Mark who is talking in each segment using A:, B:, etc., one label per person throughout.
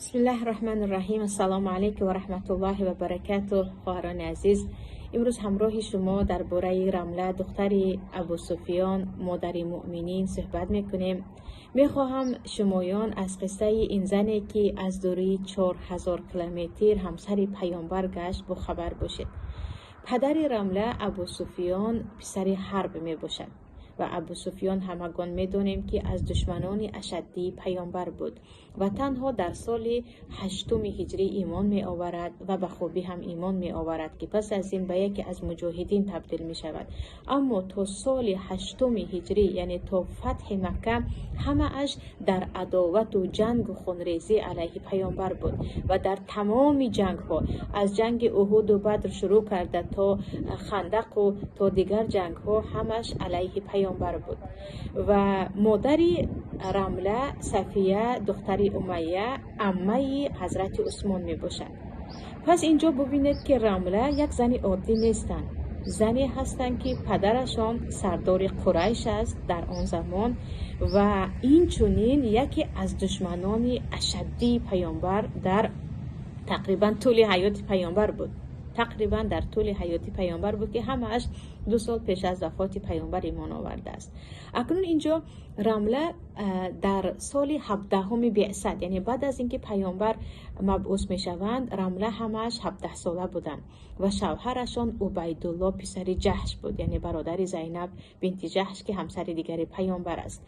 A: Бисмиллаҳи раҳмани раҳим. Ассалому алайкум ва раҳматуллоҳи ва баракатуҳ. Хоҳарони азиз, имрӯз ҳамроҳи шумо дар бораи Рамла, духтари Абу Суфиён, модари муъминин, суҳбат мекунем. Мехоҳам шумоён аз қиссаи ин зане, ки аз дурии 4000 километр ҳамсари паёмбар гашт, бохабар бошед. Падари Рамла, Абу Суфиён, писари Ҳарб мебошад ва Абу Суфиён, ҳамагон медонем, ки аз душманони ашаддии паёмбар буд ва танҳо дар соли ҳаштуми ҳиҷрӣ имон меоварад ва ба хубӣ ҳам имон меоварад, ки пас аз ин ба яке аз муҷоҳидин табдил мешавад. Аммо то соли ҳаштуми ҳиҷрӣ, яъне то фатҳи Макка, ҳамааш дар адовату ҷангу хунрезӣ алайҳи паёмбар буд ва дар тамоми ҷангҳо, аз ҷанги Уҳуду Бадр шурӯъ карда то Хандақу то дигар ҷангҳо, ҳамаш алайҳи паёмбар буд. Ва модари Рамла, Сафия, духтари Умайя, аммаи ҳазрати Усмон мебошад. Пас инҷо бубинед, ки Рамла як зани оддӣ нестанд, зане ҳастанд, ки падарашон сардори Қурайш аст дар он замон ва инчунин яке аз душманони ашаддии паёмбар дар тақрибан тӯли ҳаёти паёмбар буд, тақрибан дар тӯли ҳаёти паёмбар буд, ки ҳамааш 2 сол пеш аз вафоти паёмбар имон овардааст. Акнун инҷо Рамла дар соли 17-уми беъсат, яъне баъд аз ин ки паёмбар мабъус мешаванд, Рамла ҳамааш 17сола буданд ва шавҳарашон Убайдулло писари Ҷаҳш буд, яъне бародари Зайнаб бинти Ҷаҳш, ки ҳамсари дигари паёмбар аст.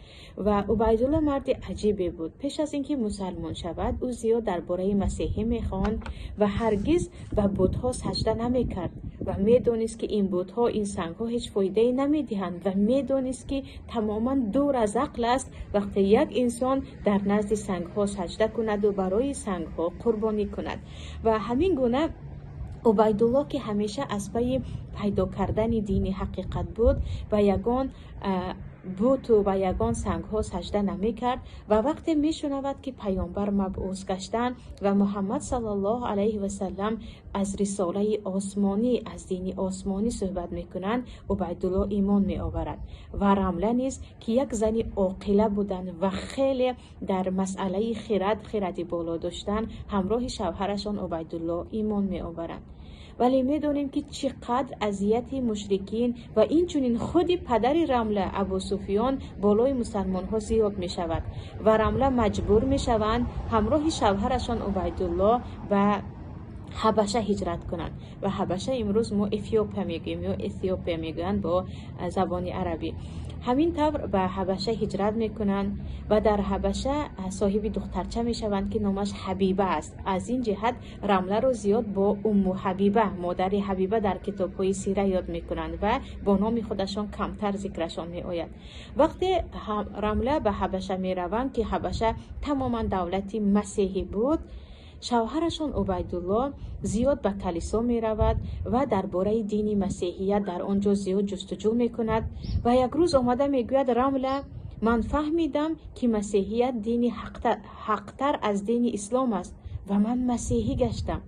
A: Ва Убайдулло марди аҷибе буд. Пеш аз ин ки мусалмон шавад, ӯ зиёд дар бораи масеҳӣ мехонд ва ҳаргиз ба бутҳо саҷда намекард ва медонист, ки ин бутҳо, ин сангҳо ҳеҷ фоидае намедиҳанд ва медонист, ки тамоман дур аз ақл аст, вақте як инсон дар назди сангҳо саҷда кунаду барои сангҳо қурбонӣ кунад. Ва ҳамин гуна Убайдулло, ки ҳамеша аз пайи пайдо кардани дини ҳақиқат буд, ба ягон буту ба ягон сангҳо саҷда намекард. Ва вақте мешунавад, ки паёмбар мабъус гаштанд ва Муҳаммад саллаллоҳу алайҳи васалам аз рисолаи осмонӣ, аз дини осмонӣ суҳбат мекунанд, Убайдулло имон меоварад. Ва Рамла низ, ки як зани оқила буданд ва хеле дар масъалаи хирад хиради боло доштанд, ҳамроҳи шавҳарашон Убайдулло имон меоваранд. Вале медонем, ки чӣ қадр азияти мушрикин ва инчунин худи падари Рамла, Абу Суфиён, болои мусалмонҳо зиёд мешавад ва Рамла маҷбур мешаванд ҳамроҳи шавҳарашон Убайдулло ба Ҳабаша ҳиҷрат кунанд. Ва Ҳабаша имрӯз мо Эфиопия мегӯем ё Эфиопия мегӯянд бо забони арабӣ. Ҳамин тавр ба Ҳабаша ҳиҷрат мекунанд ва дар Ҳабаша соҳиби духтарча мешаванд, ки номаш Ҳабиба аст. Аз ин ҷиҳат Рамларо зиёд бо Умму Ҳабиба, модари Ҳабиба, дар китобҳои сира ёд мекунанд ва бо номи худашон камтар зикрашон меояд. Вақте Рамла ба Ҳабаша мераванд, ки Ҳабаша тамоман давлати масеҳӣ буд, шавҳарашон Убайдулло зиёд ба калисо меравад ва дар бораи дини масеҳият дар он ҷо зиёд ҷустуҷӯ мекунад. Ва як рӯз омада мегӯяд: «Рамла, ман фаҳмидам, ки масеҳият дини ҳақтар аз дини ислом аст ва ман масеҳӣ гаштам».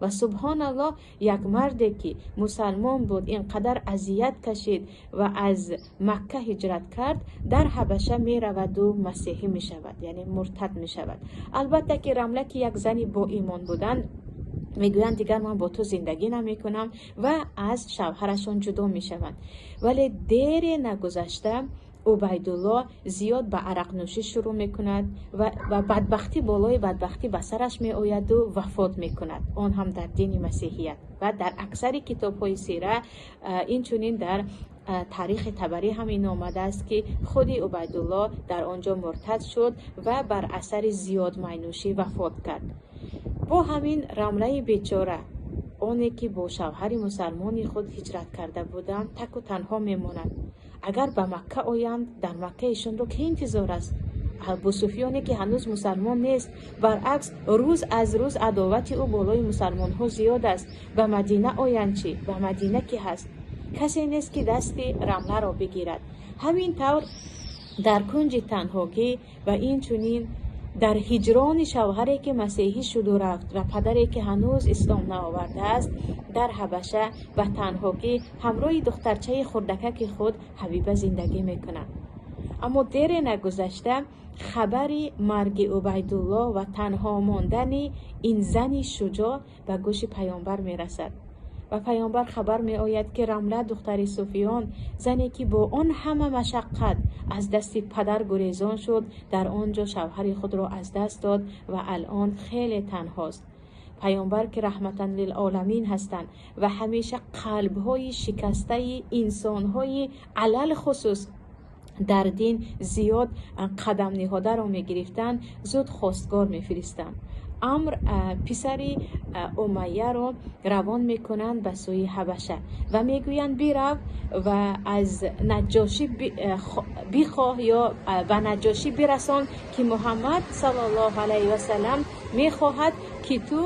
A: Ва субҳоналлоҳ, як марде, ки мусалмон буд, ин қадар азият кашид ва аз Макка ҳиҷрат кард, дар Ҳабаша мераваду масеҳӣ мешавад, яъне муртад мешавад. Албатта ки Рамла, ки як зани боимон буданд, мегӯянд: «Дигар ман бо ту зиндагӣ намекунам», ва аз шавҳарашон ҷудо мешаванд. Вале дере нагузашта Убайдулло зиёд ба арақнӯшӣ шурӯъ мекунад ва бадбахтӣ болои бадбахтӣ ба сараш меояду вафот мекунад, он ҳам дар дини масеҳият. Ва дар аксари китобҳои сира, инчунин дар Таърихи Табарӣ ҳам ин омадааст, ки худи Убайдулло дар он ҷо муртад шуд ва бар асари зиёд майнӯшӣ вафот кард. Бо ҳамин Рамлаи бечора, оне ки бо шавҳари мусалмони худ ҳиҷрат карда буданд, таку танҳо мемонад. Агар ба Макка оянд, дар Макка ишонро ки интизор аст? Абусуфиёне, ки ҳанӯз мусалмон нест, баръакс, рӯз аз рӯз адовати ӯ болои мусалмонҳо зиёд аст. Ба Мадина оянд чӣ? Ба Мадина ки ҳаст? Касе нест, ки дасти Рамларо бигирад. Ҳамин тавр дар кунҷи танҳогӣ ва инчунин дар ҳиҷрони шавҳаре, ки масеҳӣ шуду рафт, ва падаре, ки ҳанӯз ислом наовардааст, дар Ҳабаша ба танҳогӣ ҳамроҳи духтарчаи хурдакаки худ Ҳабиба зиндагӣ мекунад. Аммо дере нагузашта Хабари марги Убайдулло ва танҳо мондани ин зани шуҷоъ ба гӯши Паёмбар мерасад. Ба Паёмбар хабар меояд, ки Рамла, духтари Суфиён, зане ки бо он ҳама машаққат аз дасти падар гурезон шуд, дар он ҷо шавҳари худро аз даст дод ва алъон хеле танҳост. Паёмбар, ки раҳматан лилоламин ҳастанд ва ҳамеша қалбҳои шикастаи инсонҳои алалхусус дар дин зиёд қадам ниҳодаро мегирифтанд, зуд хостгор мефиристанд. Амр, писари Умайяро равон мекунанд ба сӯи Ҳабаша ва мегӯянд: бирав ва аз Наҷошӣ бихоҳ ё ба Наҷошӣ бирасон, ки Муҳаммад саллаллоҳу алайҳи васалам мехоҳад, ки ту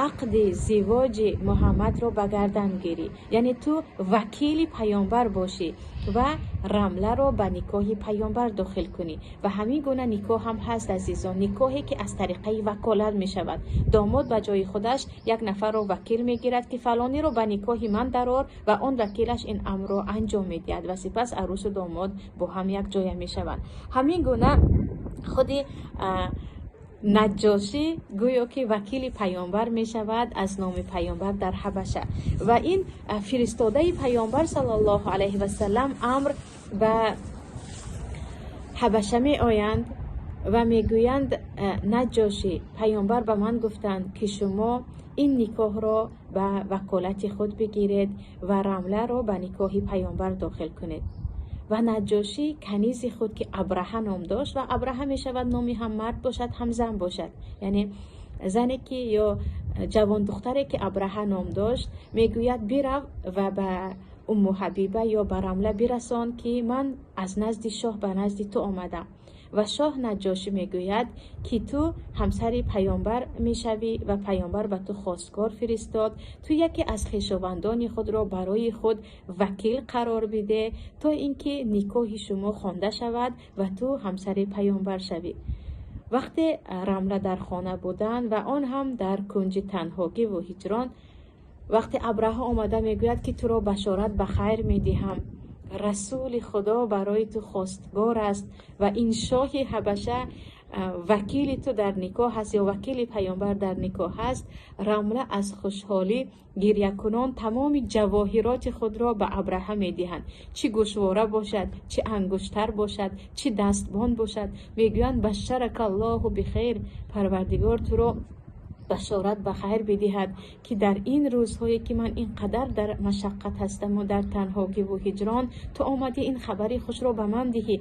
A: ақди зивоҷи Муҳаммадро ба гардан гирӣ, яъне ту вакили Паёмбар бошӣ ва Рамларо ба никоҳи Паёмбар дохил кунӣ. Ва ҳамин гуна никоҳ ҳам ҳаст, азизон, никоҳе ки аз тариқаи ваколат мешавад. Домод ба ҷои худаш як нафарро вакил мегирад, ки фалониро ба никоҳи ман дарор, ва он вакилаш ин амрро анҷом медиҳад ва сипас арӯсу домод бо ҳам якҷоя мешаванд. Ҳамин гуна худи Наҷҷошӣ гӯё ки вакили Паёмбар мешавад аз номи Паёмбар дар Ҳабаша. Ва ин фиристодаи Паёмбар саллаллоҳу алайҳи васалам Амр ба Ҳабаша меоянд ва мегӯянд: Наҷҷошӣ, Паёмбар ба ман гуфтанд, ки шумо ин никоҳро ба ваколати худ бигиред ва Рамларо ба никоҳи Паёмбар дохил кунед. Ва Наҷҷошӣ канизи худ, ки Абраҳа ном дошт, ва Абраҳа мешавад номи ҳам мард бошад, ҳам зан бошад, яъне зане ки ё ҷавондухтаре ки Абраҳа ном дошт, мегӯяд: бирав ва ба Умму Ҳабиба ё ба Рамла бирасон, ки ман аз назди шоҳ ба назди ту омадам ва шоҳ Наҷҷошӣ мегӯяд, ки ту ҳамсари Паёмбар мешавӣ ва Паёмбар ба ту хостгор фиристод. Ту яке аз хешовандони худро барои худ вакил қарор бидеҳ, то ин ки никоҳи шумо хонда шавад ва ту ҳамсари Паёмбар шавӣ. Вақте Рамла дар хона буданд ва он ҳам дар кунҷи танҳогиву ҳиҷрон, вақте Абраҳа омада мегӯяд, ки туро башорат ба хайр медиҳам, Расули Худо барои ту хостгор аст ва ин шоҳи Ҳабаша вакили ту дар никоҳ аст ё вакили Паёмбар дар никоҳ аст, Рамла аз хушҳолӣ гирякунон тамоми ҷавоҳироти худро ба Абраҳа медиҳанд, чӣ гӯшвора бошад, чӣ ангуштар бошад, чӣ дастбанд бошад. Мегӯянд: башшарака Аллоҳу бихайр, Парвардигор туро башорат ба хайр бидиҳад, ки дар ин рӯзҳое ки ман ин қадар дар машаққат ҳастаму дар танҳогиву ҳиҷрон, ту омадӣ ин хабари хушро ба ман диҳӣ.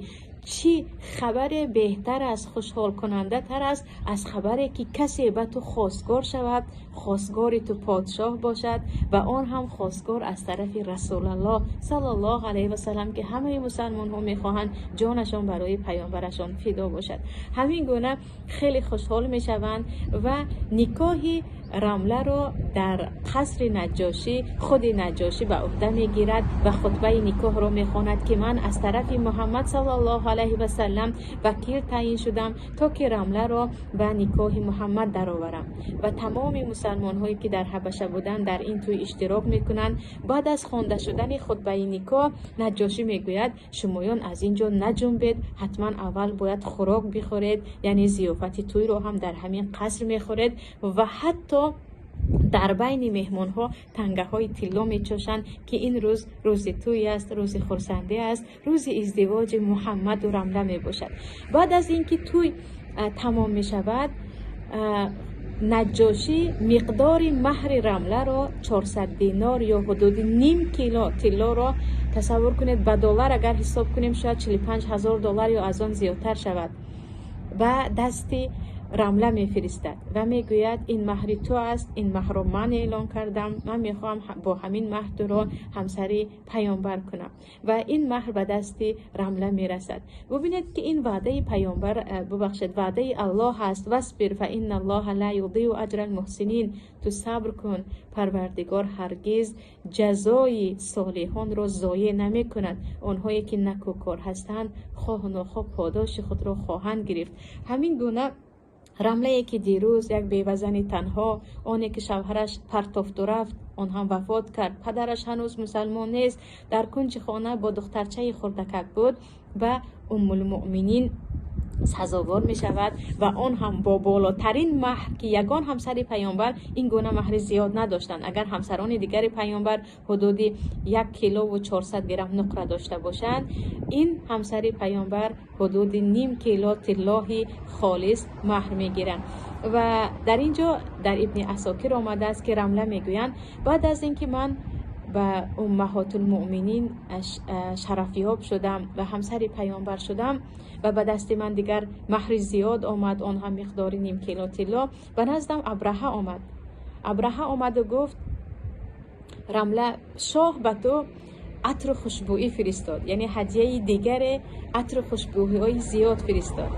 A: Чӣ хабаре беҳтар аст, хушҳолкунандатар аст аз хабаре ки касе ба ту хостгор шавад, хостгори ту подшоҳ бошад ва он ҳам хостгор аз тарафи Расулаллоҳ саллаллоҳу алайҳи васалам, ки ҳамаи мусалмонҳо мехоҳанд ҷонашон барои паёмбарашон фидо бошад. Ҳамин гуна хеле хушҳол мешаванд ва никоҳи Рамларо дар қасри Наҷҷошӣ худи Наҷҷошӣ ба уҳда мегирад ва хутбаи никоҳро мехонад, ки ман аз тарафи Муҳаммад саллаллоҳу алайҳи васалам вакил таъин шудам, то ки Рамларо ба никоҳи Муҳаммад дароварам. Ва тамоми мусалмонҳое ки дар Ҳабаша буданд, дар ин тӯй иштирок мекунанд. Баъд аз хонда шудани хутбаи никоҳ Наҷҷошӣ мегӯяд: шумоён аз ин ҷо наҷунбед, ҳатман аввал бояд хӯрок бихӯред, яъне зиёфати тӯйро ҳам дар ҳамин қаср мехӯред. Ва ҳатто дар байни меҳмонҳо тангаҳои тилло мечошанд, ки ин рӯз рӯзи тӯй аст, рӯзи хурсандӣ аст, рӯзи издивоҷи Муҳаммаду Рамла мебошад. Баъд аз ин ки тӯй тамом мешавад, Наҷҷошӣ миқдори маҳри Рамларо, 400 динор ё ҳудуди ним кило тиллоро, тасаввур кунед, ба доллар агар ҳисоб кунем, шояд 45 ҳазор доллар ё аз он зиёдтар шавад, ба дасти Рамла мефиристад ва мегӯяд: ин маҳри ту аст, ин маҳрро ман эълон кардам, ман мехоҳам бо ҳамин маҳр туро ҳамсари Паёмбар кунам. Ва ин маҳр ба дасти Рамла мерасад. Бубинед, ки ин ваъдаи Паёмбар, бубахшед, ваъдаи Аллоҳ аст: васбир фа инна Аллоҳа ла юдиу аҷра алмуҳсинин. Ту сабр кун, Парвардигор ҳаргиз ҷазои солиҳонро зоеъ намекунад. Онҳое ки накӯкор ҳастанд, хоҳу нохоҳ подоши худро хоҳанд гирифт. Ҳамин гуна Рамлае ки дирӯз як бевазани танҳо, оне ки шавҳараш партофту рафт, он ҳам вафот кард, падараш ҳанӯз мусалмон нест, дар кунҷи хона бо духтарчаи хурдакак буд, ба Уммулмуъминин Сазовор мешавад ва он ҳам бо болотарин маҳр, ки ягон ҳамсари паёмбар ин гуна маҳри зиёд надоштанд. Агар ҳамсарони дигари паёмбар ҳудуди 1 килову 400 грамм нуқра дошта бошанд, ин ҳамсари паёмбар ҳудуди ним кило тиллоҳи холис маҳр мегиранд. Ва дар ин ҷо дар Ибни Асокир омадааст, ки Рамла мегӯянд: баъд аз ин ки ман ба уммаҳотулмуъминин шарафёб шудам ва ҳамсари паёмбар шудам ва ба дасти ман дигар маҳри зиёд омад, он ҳам миқдори ним кило тилло, ба наздам Абраҳа омад. Абраҳа омаду гуфт: «Рамла, шоҳ ба ту атру хушбӯӣ фиристод, яъне ҳадияи дигаре, атру хушбӯиҳои зиёд фиристод».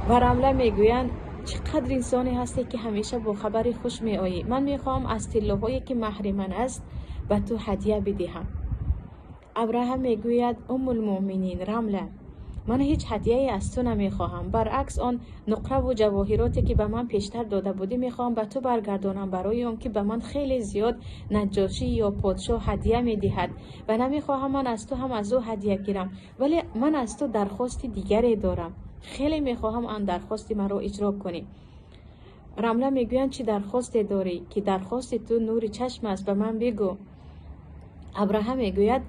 A: Ва Рамла мегӯянд: «Чӣ қадр инсоне ҳасте, ки ҳамеша бо хабари хуш меоӣ. Ман мехоҳам аз тиллоҳое, ки маҳри ман аст, ба ту ҳадия бидиҳам». Абраҳа мегӯяд: «Уммулмуъминин Рамла, ман ҳеҷ ҳадияе аз ту намехоҳам. Баръакс, он нуқраву ҷавоҳироте, ки ба ман пештар дода будӣ, мехоҳам ба ту баргардонам, барои он ки ба ман хеле зиёд Наҷҷошӣ ё подшоҳ ҳадия медиҳад ва намехоҳам ман аз ту ҳам аз ӯ ҳадия гирам. Вале ман аз ту дархости дигаре дорам. Хеле мехоҳам он дархости маро иҷро кунӣ». Рамла мегӯянд: «Чӣ дархосте дорӣ, ки дархости ту нури чашм аст? Ба ман бигӯ». Абраҳа мегӯяд: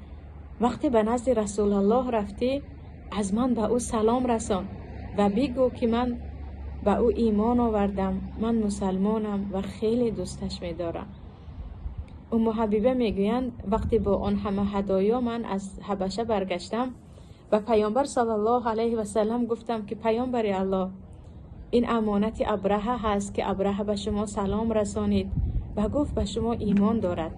A: «Вақте ба назди Расулаллоҳ рафтӣ, аз ман ба ӯ салом расон ва бигӯ, ки ман ба ӯ имон овардам, ман мусалмонам ва хеле дӯсташ медорам». Умму Ҳабиба мегӯянд: вақте бо он ҳама ҳадоё ман аз Ҳабаша баргаштам, ба паёмбар саллаллоҳу алайҳи васаллам гуфтам, ки паёмбари Аллоҳ, ин амонати Абраҳа ҳаст, ки Абраҳа ба шумо салом расонид ва гуфт, ба шумо имон дорад.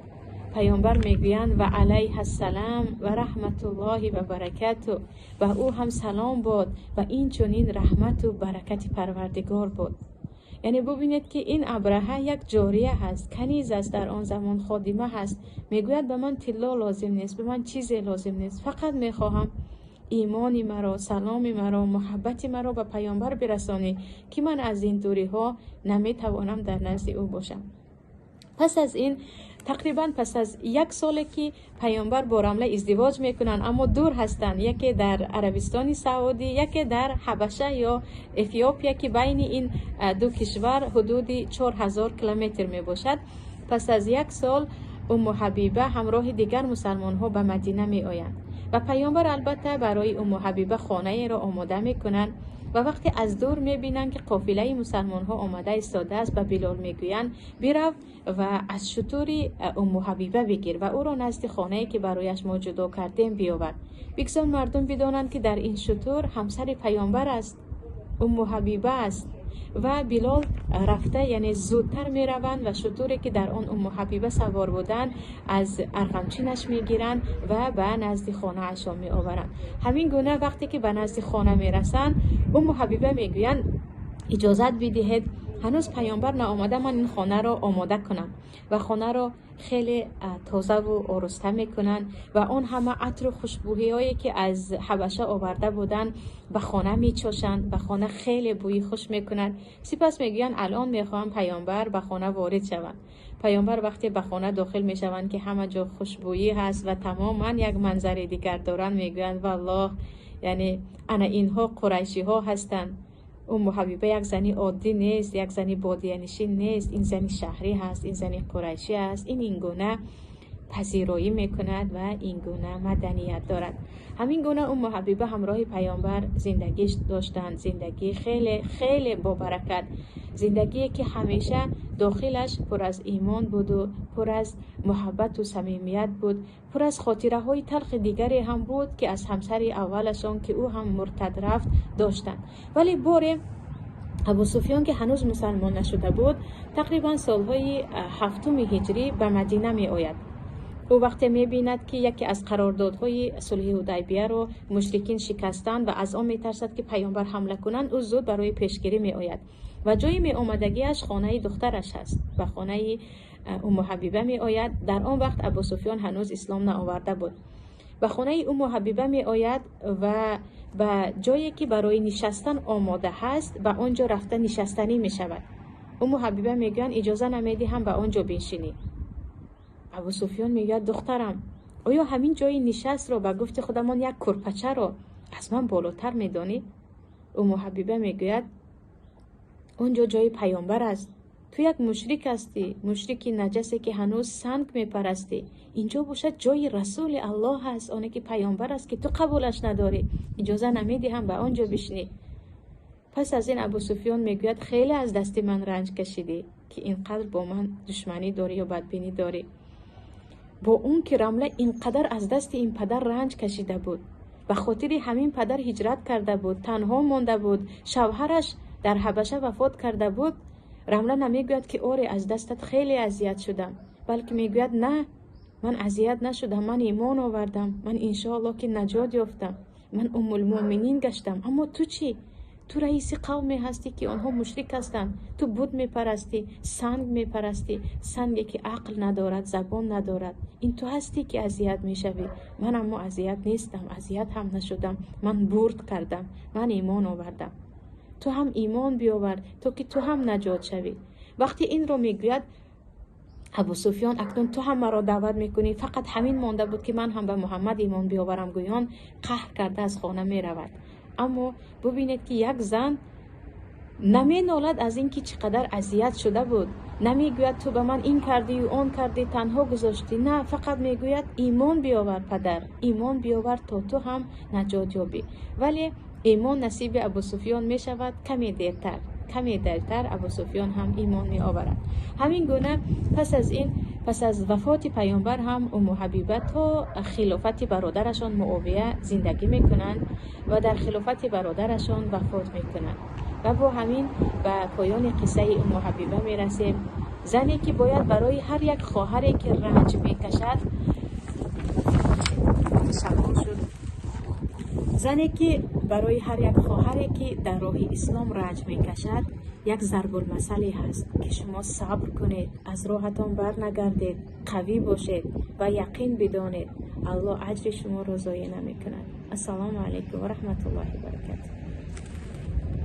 A: Паёмбар мегӯянд: «Ва алайҳассалам ва раҳматуллоҳи ва баракату, ба ӯ ҳам салом бод ва инчунин раҳмату баракати Парвардигор буд». Яъне бубинед, ки ин Абраҳа як ҷория ҳаст, каниз аст, дар он замон ходима ҳаст. Мегӯяд: «Ба ман тилло лозим нест, ба ман чизе лозим нест, фақат мехоҳам имони маро, саломи маро, муҳаббати маро ба паёмбар бирасонӣ, ки ман аз ин дуриҳо наметавонам дар назди ӯ бошам». Пас аз ин, тақрибан пас аз як соле, ки паёмбар бо Рамла издивоҷ мекунанд, аммо дур ҳастанд, яке дар Арабистони Саудӣ, яке дар Ҳабаша ё Эфиопия, ки байни ин ду кишвар ҳудуди 4000 километр мебошад. Пас аз як сол Умму Ҳабиба ҳамроҳи дигар мусалмонҳо ба Мадина меоянд ва паёмбар албатта барои Умму Ҳабиба хонаеро омода мекунанд. Ва вақте аз дур мебинанд, ки қофилаи мусалмонҳо омада истодааст, ба Билол мегӯянд: «Бирав ва аз шутури Умму Ҳабиба бигир ва ӯро назди хонае, ки барояш мо ҷудо кардем, биёвар. Бигзор мардум бидонанд, ки дар ин шутур ҳамсари паёмбар аст, Умму Ҳабиба аст». Ва Билол рафта, яъне зудтар мераванд ва шутуре, ки дар он Умму Ҳабиба савор буданд, аз арғамчинаш мегиранд ва ба назди хонаашон меоваранд. Ҳамин гуна вақте ки ба назди хона мерасанд, Умму Ҳабиба мегӯянд: «Иҷозат бидиҳед, ҳанӯз паёмбар наомада, ман ин хонаро омода кунам». Ва хонаро хеле тозаву ороста мекунанд ва он ҳама атру хушбӯҳиҳое, ки аз Ҳабаша оварда буданд, ба хона мечошанд. Ба хона хеле бӯи хуш мекунад. Сипас мегӯянд: «Алон мехоҳам паёмбар ба хона ворид шаванд». Паёмбар вақте ба хона дохил мешаванд, ки ҳама ҷо хушбӯӣ ҳаст ва тамоман як манзари дигар доранд, мегӯянд: «Валлоҳ, яъне ана инҳо қурайшиҳо ҳастанд. Умму Ҳабиба як зани оддӣ нест, як зани бодиянишин нест, ин зани шаҳрӣ ҳаст, ин зани қурайшӣ аст, ин гуна пазироӣ мекунад ва ин гуна маданият дорад». Ҳамин гуна Умму Ҳабиба ҳамроҳи паёмбар зиндагӣ доштанд, зиндагии хеле хеле бобаракат, зиндагие, ки ҳамеша дохилаш пур аз имон буду пур аз муҳаббату самимият буд. Пур аз хотираҳои талхи дигаре ҳам буд, ки аз ҳамсари аввалашон, ки ӯ ҳам муртад рафт, доштанд. Вале боре Абусуфён, ки ҳанӯз мусалмон нашуда буд, тақрибан солҳои ҳафтуми ҳиҷрӣ ба Мадина меояд. Ӯ вақте мебинад, ки яке аз қарордодҳои сулҳи Ҳудайбияро мушрикин шикастанд ва аз он метарсад, ки паёмбар ҳамла кунанд, ӯ зуд барои пешгирӣ меояд ва ҷои меомадагиаш хонаи духтараш аст. Ба хонаи Умму Ҳабиба меояд. Дар он вақт Абусуфён ҳанӯз ислом наоварда буд. Ба хонаи Умму Ҳабиба меояд ва ба ҷое, ки барои нишастан омода ҳаст, ба он ҷо рафта нишастанӣ мешавад. Умму Ҳабиба мегӯянд: «Иҷоза намедиҳам ба он ҷо биншинӣ». Абусуфён мегӯяд: «Духтарам, оё ҳамин ҷои нишастро, ба гуфти худамон як курпачаро, аз ман болотар медонӣ?» Умму Ҳабиба мегӯяд: он ҷо ҷои паёмбар аст, ту як мушрик ҳастӣ, мушрики наҷасе, ки ҳанӯз санг мепарастӣ. Инҷо бошад, ҷои Расули Аллоҳ аст, оне ки паёмбар аст, ки ту қабулаш надорӣ. Иҷоза намедиҳам ба он ҷо бишинӣ. Пас аз ин Абусуфиён мегӯяд: хеле аз дасти ман ранҷ кашидӣ, ки ин қадр бо ман душманӣ дорӣ ё бадбинӣ дорӣ. Бо он ки Рамла ин қадар аз дасти ин падар ранҷ кашида буд, ба хотири ҳамин падар ҳиҷрат карда буд, танҳо монда буд, шавҳараш дар Ҳабаша вафот карда буд, Рамла намегӯяд, ки оре, аз дастат хеле азият шудам, балки мегӯяд: на, ман азият нашудам, ман имон овардам, ман иншоаллоҳ ки наҷот ёфтам, ман Уммулмуъминин гаштам. Аммо ту чӣ? Ту раиси қавме ҳастӣ, ки онҳо мушрик ҳастанд, ту бут мепарастӣ, санг мепарастӣ, санге ки ақл надорад, забон надорад. Ин ту ҳастӣ, ки азият мешавӣ. Ман аммо азият нестам, азият ҳам нашудам, ман бурд кардам, ман имон овардам. Ту ҳам имон биёвар, то ки ту ҳам наҷот шавӣ. Вақте инро мегӯяд Абусуфиён: акнун ту ҳам маро даъват мекунӣ, фақат ҳамин монда буд, ки ман ҳам ба Муҳаммад имон биёварам, гӯён қаҳр карда аз хона меравад. Аммо бубинед, ки як зан наменолад аз ин ки чӣ қадар азият шуда буд, намегӯяд: ту ба ман ин кардию он кардӣ, танҳо гузоштӣ. На, фақат мегӯяд: имон биёвар, падар, имон биёвар, то ту ҳам наҷот ёбӣ. Вале имон насиби Абусуфиён мешавад каме дертар. Каме дертар Абусуфиён ҳам имон меоварад. Ҳамин гуна, пас аз ин, пас аз вафоти паёмбар ҳам Умму Ҳабиба то хилофати бародарашон Муовия зиндагӣ мекунанд ва дар хилофати бародарашон вафот мекунанд. Ва бо ҳамин ба поёни қиссаи Умму Ҳабиба мерасем, зане ки бояд барои ҳар як хоҳаре ки ранҷ мекашад шамол шуд, зане ки барои ҳар як хоҳаре ки дар роҳи ислом ранҷ мекашад, як зарбулмасале ҳаст, ки шумо сабр кунед, аз роҳатон барнагардед, қавӣ бошед ва яқин бидонед, Аллоҳ аҷри шуморо зоеъ намекунад. Ассалому алайкум ва раҳматуллоҳи баракатуҳ.